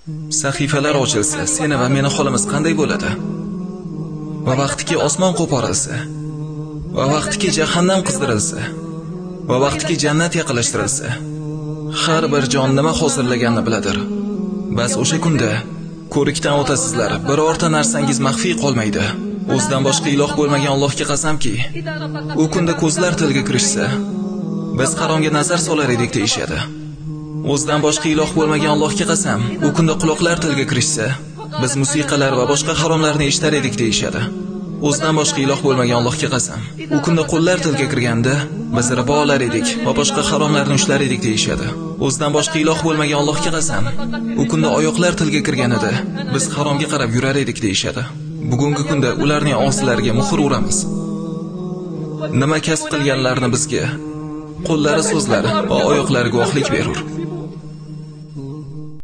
Sahifalar ochilsa, seni va meni holimiz qanday bo'ladi? Va vaqtiki osmon qo'porilsa, va vaqtiki jahannam qizdirilsa, va vaqtiki jannat yaqinlashtirilsa, har bir jon nima hozirlaganini biladir. Bas o'sha kunda ko'rikdan o'tasizlar, birorta narsangiz maxfiy qolmaydi. O'zidan boshqa iloh bo'lmagan Allohga qasamki, u kunda ko'zlar tilga kirishsa, biz haromga nazar solar edik deyishadi. O'zidan boshqa iloh bo'lmagan Allohga qasam, u kunda quloqlar tilga kirishsa, biz musiqalar va boshqa haromlarni eshitar edik deyishadi. O'zidan boshqa iloh bo'lmagan Allohga qasam, u kunda qo'llar tilga kirganda, biz ribo olar edik va boshqa haromlarni ushlar edik deyishadi. O'zidan boshqa iloh bo'lmagan Allohga qasam, u kunda oyoqlar tilga kirganida, biz haromga qarab yurar edik deyishadi. Bugungi kunda ularning og'zlariga muhr uramiz. Nima kasb qilganlarini bizga qo'llari, so'zlari va oyoqlari guvohlik berur.